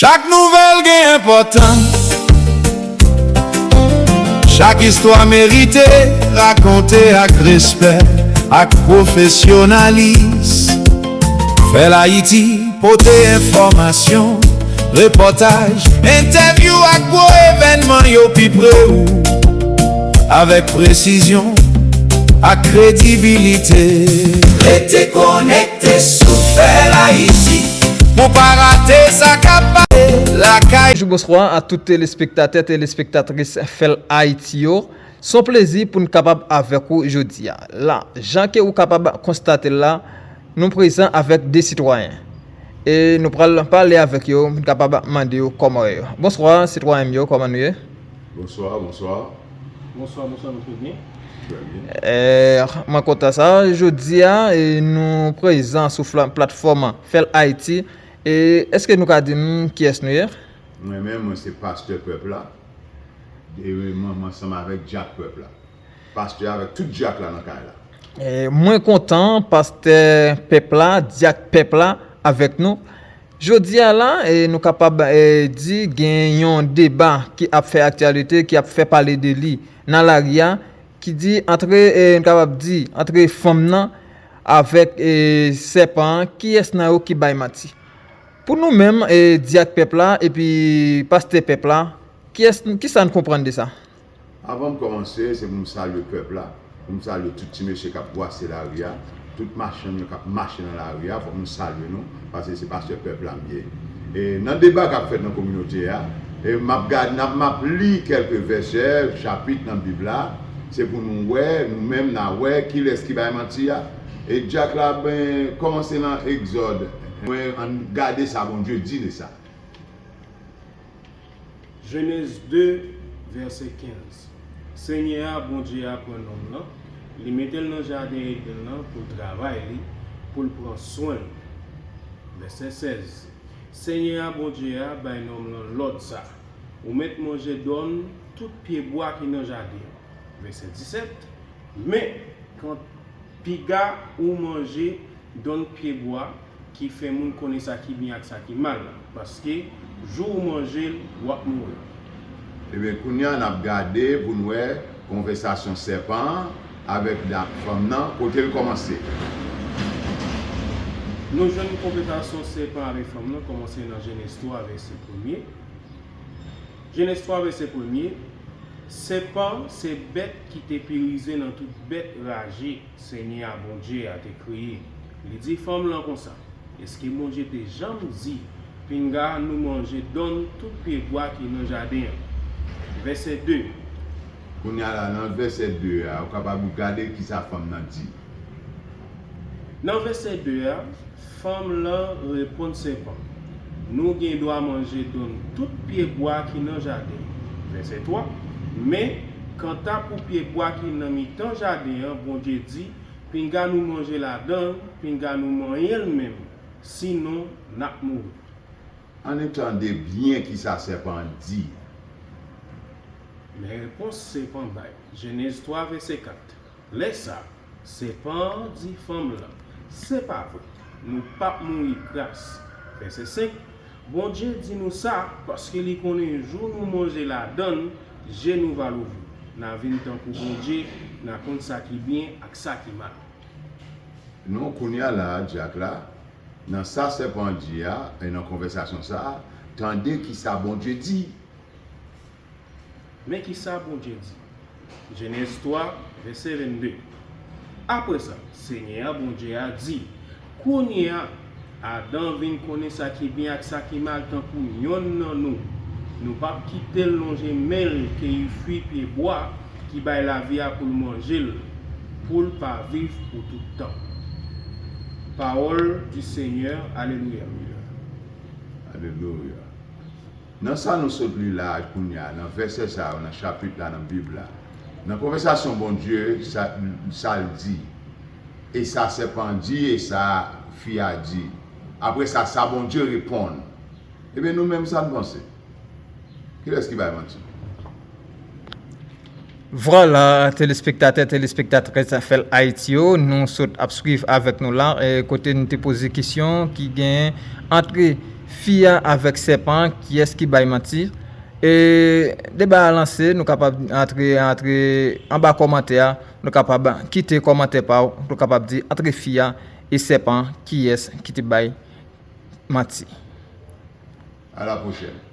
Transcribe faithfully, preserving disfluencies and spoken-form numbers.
Chak nouvèl gen enpòtans. Chak istwa merite rakonte ak respè, ak pwofesyonalis. Fèl Ayiti pote enfòmasyon, repòtaj, entèvyou ak gwo evènman yo pi pre ou, avèk presizyon ak kredibilite. Rete konekte sou Fèl Ayiti pou pa rate sa k ap pase lakay. Bonjou, bonswa a tout telespektatè, telespektatris Fèl Ayiti yo. Se yon plezi pou n kapab avèk ou jodi a. La, jan ke ou kapab konstate l la, nou prezan avèk de sitwayen. E nou pral pale avèk yo, pou n kapab mande yo kòman yo ye. Bonswa, sitwayen m yo, kòman nou ye? Bonswa, bonswa. Bonswa, bonswa, nou tout byen? Trè byen. Eh, mwen kontan sa. Jodi a, eh, nou prezan sou fla-, platfòm Fèl Ayiti. E èske nou ka di m kiyès nou ye? Mwen menm, mwen se pastè pèp la. E mwen, mwen ansanm avèk dyak pèp la. Pastè avèk tout dyak la nan kay la. Eh, mwen kontan, pastè pèp la, dyak pèp la avèk nou. Jodi a la, eh, nou kapab, eh, di gen yon deba ki ap fè aktyalite, ki ap fè pale de li nan lari a, ki di antre, eh, nou kapab di antre fanm nan avèk, eh, sèpan an, kiyès nan yo ki bay manti? Pou nou menm, eh, dyak pèp la epi pastè pèp la, kiyès, kisa n konprann de sa? Avan m kòmanse, se pou m salye pèp la, pou m salye tout ti mesye k ap bwase lari a, tout machann yo k ap mache nan lari a, fòk nou salye nou, paske se pastè pèp la m ye. E nan deba k ap fèt nan kominote a, e m ap gad, n ap, m ap li kèlke vèsè, chapit nan Bib la, se pou nou wè, nou menm n a wè kilès ki bay manti a. E dyak la, ben, kòmanse nan Egzòd. Mwen, ann gade sa Bondye di de sa. Jenèz de, vèsè kenz. Senyè a, Bondye a, pran nonm lan, li mete l nan jaden Edenn lan pou l travay li, pou l pran swen l. Vèsè sèz. Senyè a, Bondye a, bay nonm lan lòd sa, ou mèt manje dòn tout pyebwa ki nan jaden an. Vèsè disèt. Men, kan piga ou manje dòn pyebwa ki fè moun konnen sa ki byen ak sa ki mal, paske jou ou manje l, w ap mouri. Ebyen, kounye a, n ap gade pou n wè konvèsasyon sèpan an avèk da-, fanm nan, kote l kòmanse. Nou jwenn konvèsasyon sèpan avèk fanm nan kòmanse nan Jenèz twa, vèsè premye. Jenèz twa, vèsè premye. Sèpan se bèt ki te pi rize nan tout bèt raje Senyè a Bondye a te kreye. Li di fanm lan konsa, èske Bondye te janm di, pinga nou manje dòn tout pyebwa ki nan jaden an? Vèsè de. Kounye a la, nan vèsè de a, ou kapab gade kisa fanm nan di. Nan vèsè de a, fanm lan reponn sèpan, nou gen dwa manje dòn tout pyebwa ki nan jaden an. Vèsè twa. Men, kanta pou pyebwa ki nan mitan jaden an, Bondye di, pinga nou manje ladan l, pinga nou manyen l menm, sinon n ap mouri. Ann tande byen kisa sèpan an di. Men repons sèpan bay. Jenèz twa, vèsè kat. Lè sa a, sèpan an di fanm lan, se pa vre, nou p ap mouri kras. Vèsè senk. Bondye di nou sa, paske li konnen jou nou manje ladan l, je nou va louvri. N a vin tankou Bondye, n a konn sa ki byen ak sa ki mal. Non, kounye a la, dyak la, nan sa sèpan an di a, e nan konvèsasyon sa a, tande kisa Bondye di. Men kisa Bondye di. Jenèz twa, vèsè vennde. Apre sa, Senyè a Bondye a di, kounye a, Adan vin konnen sa ki byen ak sa ki mal tankou yonn nan nou. Nou p ap kite l lonje men l keyi fwi pyebwa ki bay lavi a pou l manje l, pou l pa viv pou tout tan. Parole du Seigneur, alelouya. Alelouya. Nan sa nou sot li la a kounye a, nan vèsè sa yo, nan chapit la, nan Bib la, nan konvèsasyon Bondye, sa, sa l di, e sa sèpan an di, e sa fi a di. Apre sa, sa Bondye reponn. Ebyen, nou menm, sa n panse? Kilès ki bay manti? Vwala, telespektatè, telespektatris Fèl Ayiti yo, nou sot ap swiv avèk nou la, e kote n te poze kesyon ki gen antre Fi a avèk sèpan an, kiyès ki bay manti? E deba a lanse, nou kapab antre, antre anba kòmantè a, nou kapab kite kòmantè pa w, nou kapab di antre fi a e sèpan an, kiyès ki te bay manti? À la prochaine.